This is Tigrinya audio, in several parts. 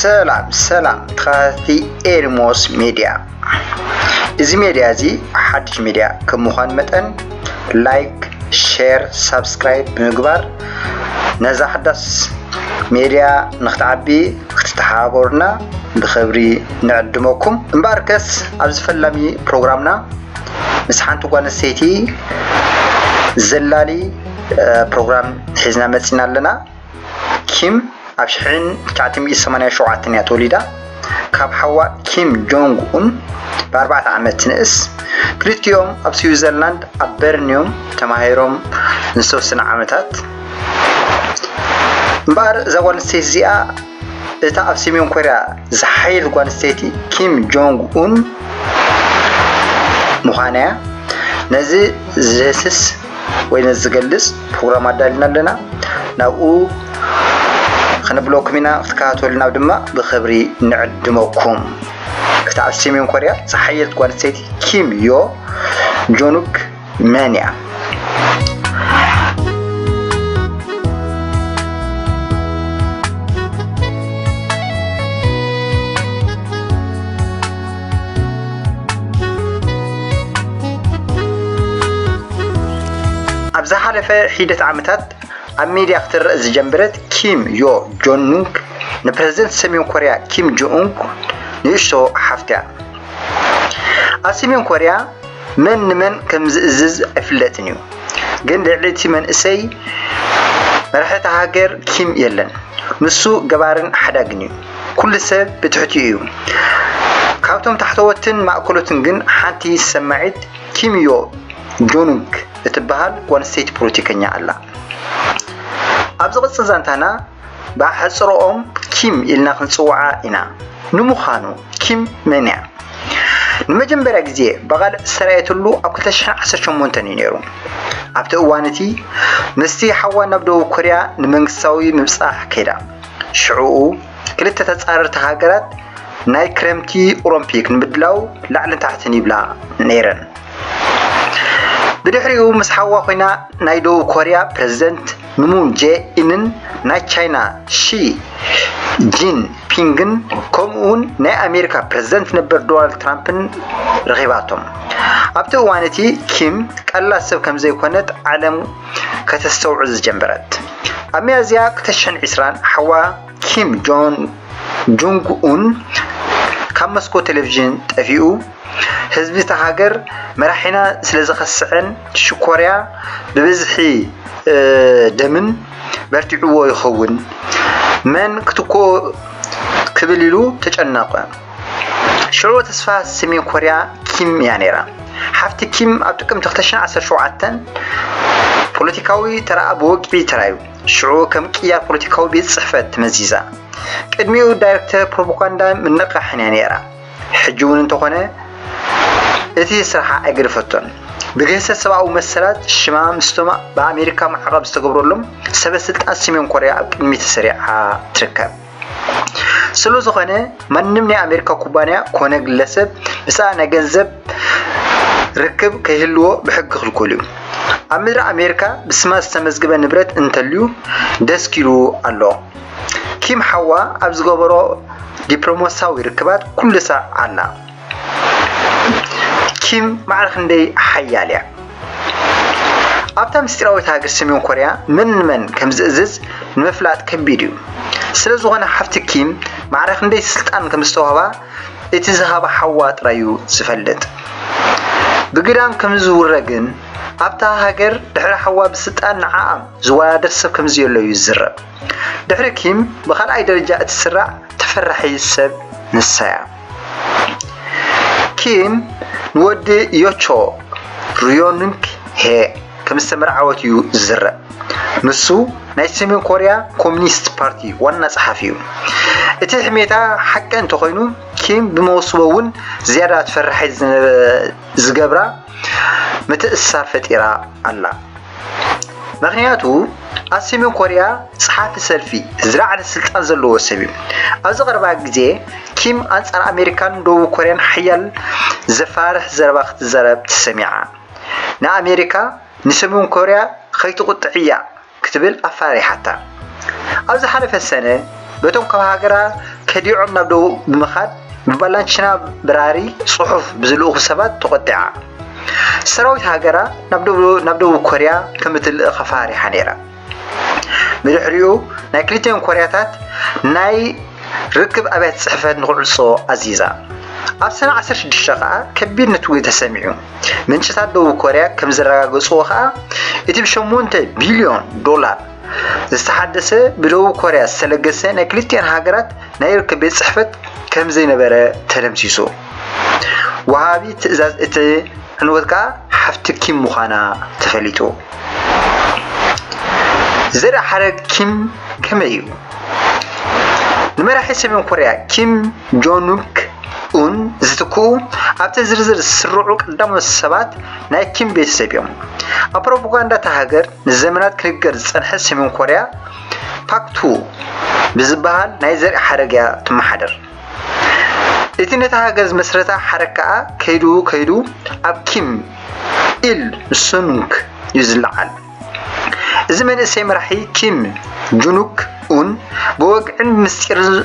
ሰላም ሰላም ተኸታተልቲ ኤልሞስ ሜድያ። እዚ ሜድያ እዚ ሓድሽ ሜድያ ከም ምዃኑ መጠን ላይክ፣ ሼር፣ ሳብስክራይብ ብምግባር ነዛ ሓዳስ ሜድያ ንኽትዓቢ ክትተሓባበሩና ብኽብሪ ንዕድመኩም። እምበኣርከስ ኣብዚ ፈላሚ ፕሮግራምና ምስ ሓንቲ ጓል ኣንስተይቲ ዘላሊ ፕሮግራም ሒዝና መፂና ኣለና። ኪም ኣብ ሽሕን ትሽዓተ ሚእትን ሰማንያን ሸውዓተን እያ ተወሊዳ። ካብ ሓዋ ኪም ጆንግ ኡን ብኣርባዕተ ዓመት ትንእስ። ክልቲኦም ኣብ ስዊዘርላንድ ኣብ በርን እዮም ተማሂሮም ንዝተወሰነ ዓመታት። እምበኣር እዛ ጓል ኣንስተይቲ እዚኣ እታ ኣብ ሰሜን ኮርያ ዝሓየለት ጓል ኣንስተይቲ ኪም ጆንግ ኡን ምዃና እያ። ነዚ ዝህስስ ወይ ነዚ ዝገልጽ ፕሮግራም ኣዳልና ኣለና። ናብኡ ከነብለኩም ኢና። ክትከታተሉና ድማ ብኽብሪ ንዕድመኩም። እታ ኣብ ሰሜን ኮርያ ዝሓየለት ጓል ኣንስተይቲ ኪም ዮ ጆንግ መን እያ? ኣብ ዝሓለፈ ሒደት ዓመታት ኣብ ሚድያ ክትረአ ዝጀመረት ኪም ዮ ጆንግ ንፕረዚደንት ሰሜን ኮርያ ኪም ጆንግ ንእሽቶ ሓፍቲ እያ። ኣብ ሰሜን ኮርያ መን ንመን ከም ዝእዝዝ ኣይፍለጥን እዩ። ግን ልዕሊ እቲ መንእሰይ መራሒ እታ ሃገር ኪም የለን። ንሱ ገባርን ሓዳግን እዩ። ኩሉ ሰብ ብትሕቲኡ እዩ። ካብቶም ታሕተዎትን ማእከሎትን ግን ሓንቲ ዝሰማዒት ኪም ዮ ጆንግ እትበሃል ጓል ኣንስተይቲ ፖለቲከኛ ኣላ። ኣብ ዝቕጽል ዛንታና ብኣሕጽሮኦም ኪም ኢልና ክንጽውዓ ኢና። ንምዃኑ ኪም መን እያ? ንመጀመርያ ግዜ ብቓልዕ ዝተራእየትሉ ኣብ ክልተ ሽሕን ዓሰርተ ሸሞንተን እዩ ነይሩ። ኣብቲ እዋን እቲ ምስቲ ሓዋ ናብ ደቡብ ኮርያ ንመንግስታዊ ምብጻሕ ከይዳ። ሽዕኡ ክልተ ተጻረርቲ ሃገራት ናይ ክረምቲ ኦሎምፒክ ንምድላው ላዕልን ታሕትን ይብላ ነይረን። ብድሕሪኡ ምስ ሓዋ ኮይና ናይ ደቡብ ኮርያ ፕረዚደንት ንሙን ጄ ኢንን ናይ ቻይና ሺ ጂን ፒንግን ከምኡ እውን ናይ ኣሜሪካ ፕረዚደንት ነበር ዶናልድ ትራምፕን ረኺባቶም። ኣብቲ እዋን እቲ ኪም ቀላል ሰብ ከም ዘይኮነት ዓለም ከተስተውዕል ዝጀመረት። ኣብ ሚያዝያ ክልተ ሽሕን ዕስራን ሓዋ ኪም ጆን ጁንግ ኡን ካብ መስኮት ቴሌቪዥን ጠፊኡ። ህዝቢ እታ ሃገር መራሒና ስለ ዘኸስዐን ሽኮርያ ብብዝሒ ደምን በርቲዕዎ ይኸውን። መን ክትኮ ክብል ኢሉ ተጨነቐ። ሽዑ ተስፋ ሰሜን ኮርያ ኪም እያ ነይራ። ሓፍቲ ኪም ኣብ ጥቅምቲ ክልተ ሽሕን ዓሰርተ ሸውዓተን ፖለቲካዊ ተራኣ ብወግዒ ተራዩ። ሽዑ ከም ቅያር ፖለቲካዊ ቤት ጽሕፈት ተመዚዛ። ቅድሚኡ ዳይሬክተር ፕሮፓጋንዳ ምንቕቓሕን እያ ነይራ። ሕጂ እውን እንተኾነ እቲ ስራሓ ኣይገደፈቶን። ብግህሰት ሰብኣዊ መሰላት ሽማ ምስቶም ብኣሜሪካ ማዕቐብ ዝተገብረሎም ሰበ ስልጣን ሰሜን ኮርያ ኣብ ቅድሚት ተሰሪዓ ትርከብ። ስለ ዝኾነ ማንም ናይ ኣሜሪካ ኩባንያ ኮነ ግለሰብ ምስኣ ናይ ገንዘብ ርክብ ከይህልዎ ብሕጊ ክልኩል እዩ። ኣብ ምድሪ ኣሜሪካ ብስማ ዝተመዝገበ ንብረት እንተልዩ ደስኪሉ ኣሎ። ኪም ሓዋ ኣብ ዝገበሮ ዲፕሎማሲያዊ ርክባት ኩሉ ሳዕ ኣላ። ኪም ማዕረ ክንደይ ሓያል እያ? ኣብታ ምስጢራዊት ሃገር ሰሜን ኮርያ መን ንመን ከም ዝእዝዝ ንምፍላጥ ከቢድ እዩ። ስለ ዝኾነ ሓፍቲ ኪም ማዕረ ክንደይ ስልጣን ከም ዝተዋህባ እቲ ዝሃባ ሓዋ ጥራይ እዩ ዝፈልጥ። ብግዳም ከም ዝውረ ግን ኣብታ ሃገር ድሕሪ ሓዋ ብስልጣን ንዓኣም ዝወዳደር ሰብ ከም ዘየሎ እዩ ዝዝረብ። ድሕሪ ኪም ብኻልኣይ ደረጃ እትስራዕ ተፈራሒ ሰብ ንሳ እያ። ኪም ንወዲ ዮቾ ሩዮንግ ሄ ከም ዝተመርዓወት እዩ ዝዝረብ። ንሱ ናይ ሰሜን ኮርያ ኮሚኒስት ፓርቲ ዋና ጸሓፊ እዩ። እቲ ሕሜታ ሓቂ እንተኾይኑ ኪም ብመውስቦ እውን ዝያዳ ተፈራሒት ዝነ- ዝገብራ ምትእስሳር ፈጢራ ኣላ። ምኽንያቱ ኣብ ሰሜን ኮርያ ጸሓፊ ሰልፊ ዝለዓለ ስልጣን ዘለዎ ሰብ እዩ። ኣብዚ ቀረባ ግዜ ኪም ኣንጻር ኣሜሪካን ደቡብ ኮርያን ሓያል ዘፋርሕ ዘረባ ክትዛረብ ተሰሚዓ። ንኣሜሪካ ንሰሜን ኮርያ ከይትቑጥዕያ ክትብል ኣፋሪሓታ። ኣብ ዝሓለፈ ሰነ በቶም ካብ ሃገራ ከዲዖም ናብ ደቡብ ብምኻድ ብባላንቺና በራሪ ጽሑፍ ብዝልእኹ ሰባት ተቖጢዓ። ሰራዊት ሃገራ ናብ ደቡብ ኮርያ ከም እትልእኽ ኣፈራሪሓ ነይራ። ብድሕሪኡ ናይ ክልቲኦን ኮርያታት ናይ ርክብ ኣብያተ ጽሕፈት ንኽዕጾ ኣዚዛ። ኣብ ሰነ ዓሰርተ ሽዱሽተ ከኣ ከቢድ ንትርጉ ተሰሚዑ። ምንጭታት ደቡብ ኮርያ ከም ዘረጋገጽዎ ከኣ እቲ ብሸሞንተ ቢልዮን ዶላር ዝተሓደሰ ብደቡብ ኮርያ ዝተለገሰ ናይ ክልቲኦን ሃገራት ናይ ርክብ ቤት ጽሕፈት ከም ዘይነበረ ተደምሲሱ። ወሃቢ ትእዛዝ እቲ ዕንወት ከኣ ሓፍቲ ኪም ምዃና ተፈሊጡ። ዘርኢ ሓረግ ኪም ከመይ እዩ? ንመራሒ ሰሜን ኮርያ ኪም ጆንግ ኡን ዝትክኡ ኣብቲ ዝርዝር ዝስርዑ ቀዳሞት ሰባት ናይ ኪም ቤተሰብ እዮም። ኣብ ፕሮፓጋንዳ እታ ሃገር ንዘመናት ክንገር ዝጸንሐ ሰሜን ኮርያ ፓክቱ ብዝበሃል ናይ ዘርኢ ሓረግ እያ ትመሓደር። እቲ ነታ ሃገር ዝመስረታ ሓረግ ከኣ ከይዱ ከይዱ ኣብ ኪም ኢል ሱንግ እዩ ዝለዓል። እዚ መንእሰይ መራሒ ኪም ጁኑክ ኡን ብወግዕን ምስጢርን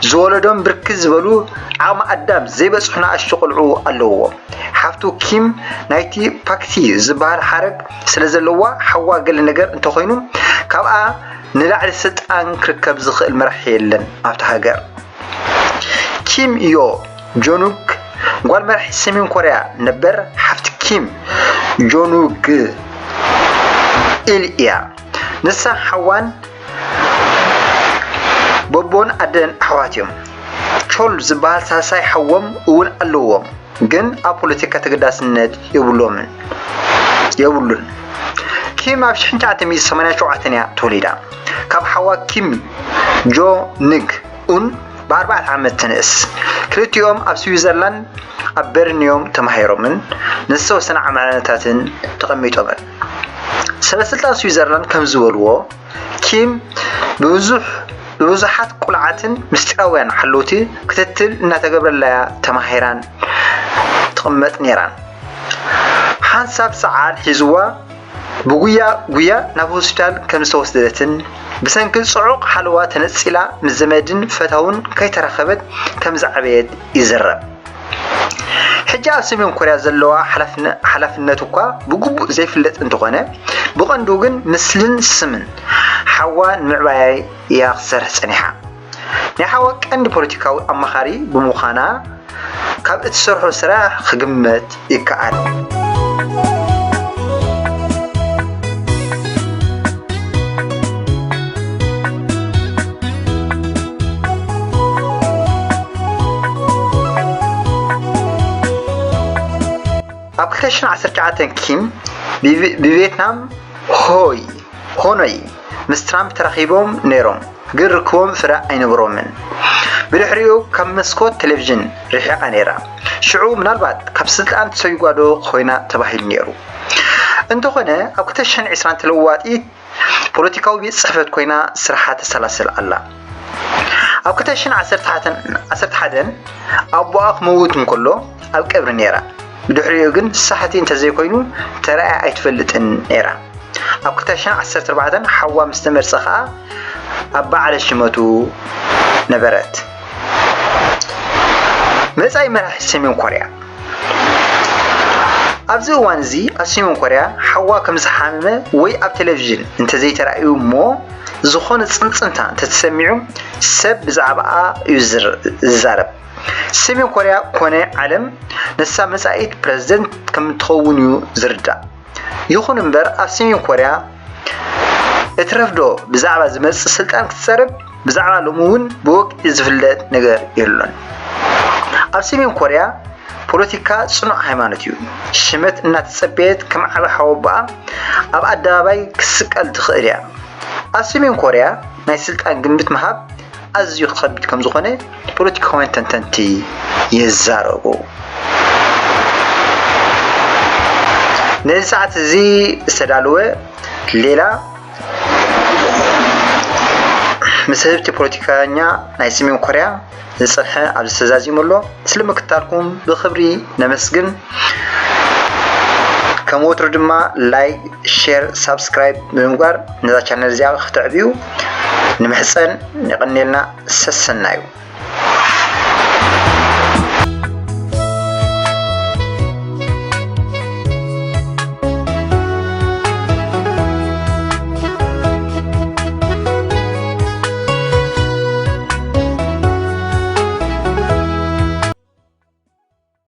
ዝወለዶም ብርክት ዝበሉ ዓቕሚ ኣዳም ዘይበጽሑ ንኣሽቱ ቆልዑ ኣለውዎ። ሓፍቱ ኪም ናይቲ ፓክቲ ዝበሃል ሓረግ ስለ ዘለዋ ሓዋ ገለ ነገር እንተኾይኑ ካብኣ ንላዕሊ ስልጣን ክርከብ ዝኽእል መራሒ የለን ኣብታ ሃገር። ኪም ዮ ጆኑግ ጓል መራሒ ሰሜን ኮርያ ነበር ሓፍቲ ኪም ጆኑግ ኢል እያ። ንሳ ሓዋን ቦቦን ኣደን ኣሕዋት እዮም። ቾል ዝበሃል ሳልሳይ ሓዎም እውን ኣለዎም፣ ግን ኣብ ፖለቲካ ተገዳስነት የብሎምን የብሉን። ኪም ኣብ ሽሕን ትሽዓተ ሚእትን ሰማንያን ሸውዓተን እያ ተወሊዳ። ካብ ሓዋ ኪም ጆ ንግ ኡን ብኣርባዕተ ዓመት ትንእስ። ክልቲኦም ኣብ ስዊዘርላንድ ኣብ በርን እዮም ተማሂሮምን ንዝተወሰነ ዓመታትን ተቐሚጦምን። ሰበስልጣን ስዊዘርላንድ ከም ዝበልዎ ኪም ብብዙሕ ብብዙሓት ቁልዓትን ምስጢራውያን ሓለውቲ ክትትል እናተገብረላያ ተማሂራን ትቕመጥ ነይራን። ሓንሳብ ሰዓል ሒዝዋ ብጉያ ጉያ ናብ ሆስፒታል ከም ዝተወስደትን ብሰንኪ ጽዑቕ ሓለዋ ተነጺላ ምስ ዘመድን ፈታውን ከይተራኸበት ከም ዝዓበየት ይዝረብ። ሕጂ ኣብ ሰሜን ኮርያ ዘለዋ ሓላፍነ- ሓላፍነት እኳ ብግቡእ ዘይፍለጥ እንተኾነ ብቐንዱ ግን ምስልን ስምን ሓዋ ንምዕባይ እያ ክትሰርሕ ጸኒሓ። ናይ ሓዋ ቀንዲ ፖለቲካዊ ኣማኻሪ ብምዃና ካብ እትሰርሖ ስራሕ ክግመት ይከኣል። ኣብ ክልተ ሽሕን ዓሰርተ ትሽዓተን ኪም ብቪ- ብቪየትናም ሆይ ሆኖይ ምስ ትራምፕ ተራኺቦም ነይሮም፣ ግን ርክቦም ፍረ ኣይነበሮምን። ብድሕሪኡ ካብ መስኮት ቴሌቪዥን ርሒቓ ነይራ። ሽዑ ምናልባት ካብ ስልጣን ተሰጒጓ ዶ ኮይና ተባሂሉ ነይሩ። እንተኾነ ኣብ ክልተ ሽሕን ዕስራን ተለዋጢት ፖለቲካዊ ቤት ጽሕፈት ኮይና ስርሓ ተሰላስል ኣላ። ኣብ ክልተ ሽሕን ዓሰርተ ሓደን ኣቦኣ ክመውት እንከሎ ኣብ ቀብሪ ነይራ። ብድሕሪኡ ግን ሳሕቲ እንተዘይኮይኑ ተራእያ ኣይትፈልጥን ነይራ። ኣብ ክልተ ሽሕን ዓሰርተ ኣርባዕተን ሓዋ ምስ ተመርጸ ከኣ ኣብ በዓለ ሽመቱ ነበረት። መጻኢ መራሒ ሰሜን ኮርያ። ኣብዚ እዋን እዚ ኣብ ሰሜን ኮርያ ሓዋ ከም ዝሓመመ ወይ ኣብ ቴሌቪዥን እንተዘይተራእዩ እሞ ዝኾነ ጽንጽንታ እንተተሰሚዑ ሰብ ብዛዕባኣ እዩ ዝር- ዝዛረብ። ሰሜን ኮርያ ኮነ ዓለም ንሳ መጻኢት ፕረዚደንት ከም እትኸውን እዩ ዝርዳእ። ይኹን እምበር ኣብ ሰሜን ኮርያ እትረፍዶ ብዛዕባ ዝመጽእ ስልጣን ክትዛረብ ብዛዕባ ሎሚ እውን ብወግዒ ዝፍለጥ ነገር የሎን። ኣብ ሰሜን ኮርያ ፖለቲካ ጽኑዕ ሃይማኖት እዩ። ሽመት እናተጸበየት ከም ዓቢ ሓወቦኣ ኣብ ኣደባባይ ክትስቀል ትኽእል እያ። ኣብ ሰሜን ኮርያ ናይ ስልጣን ግምት ምሃብ ኣዝዩ ከቢድ ከም ዝኾነ ፖለቲካውያን ተንተንቲ ይዛረቡ። ነዚ ሰዓት እዚ ዝተዳለወ ሌላ ምስ ህብቲ ፖለቲካኛ ናይ ሰሜን ኮርያ ዝጸንሐ ኣብዚ ተዛዚሙ ኣሎ። ስለ ምክታልኩም ብኽብሪ ነመስግን። ከም ወትሩ ድማ ላይክ፣ ሼር፣ ሳብስክራይብ ብምግባር ነዛ ቻነል እዚኣ ከተዕብዩ ንምሕጸን። የቐንየልና። ሰሰናዩ።